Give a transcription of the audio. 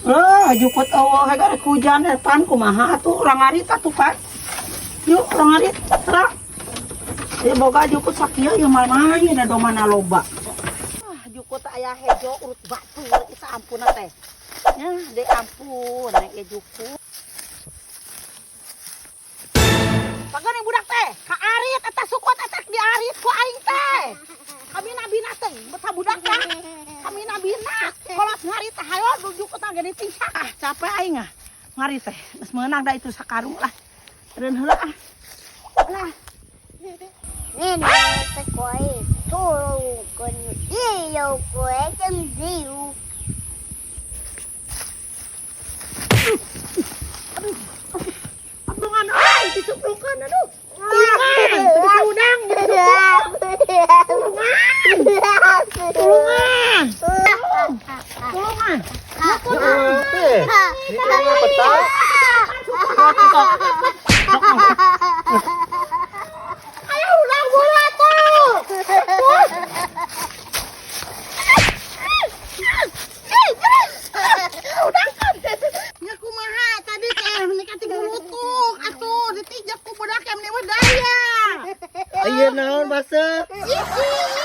Ah, jukut eueuh hega rek hujan epan kumaha atuh urang ngarit atuh kan. Yuk urang ngarit. Ra. Ya boga jukut sakieu ieu mah main da domana loba. Ah, jukut aya hejo urut batu isa ampun teh. Nya, de ampun nek ieu jukut. Pagan yang budak teh, ka arit eta sukut eta diarit ku aing teh. Kami nabina teh, betah budak teh. Kami nabina, kolot ngarit teh hayo jukut teh geuning tingsak. Ah, capek aing ah. Ngarit teh, geus meunang da itu sakarung lah. Eureun heula ah. Lah. Nene teh koi tulungkeun ieu kue jeung diu. Aduh, tulungan euy, disuprukeun aduh. Tulungan, teu bisa udang. Tulungan. Tulungan. Tulungan. Teh, ini peta. Ayo udang bola tuh. Nya kumaha tadi teh meni bulutuk atuh ditijak ku budak yang meni daya. Ayeuna naon basa? Isi.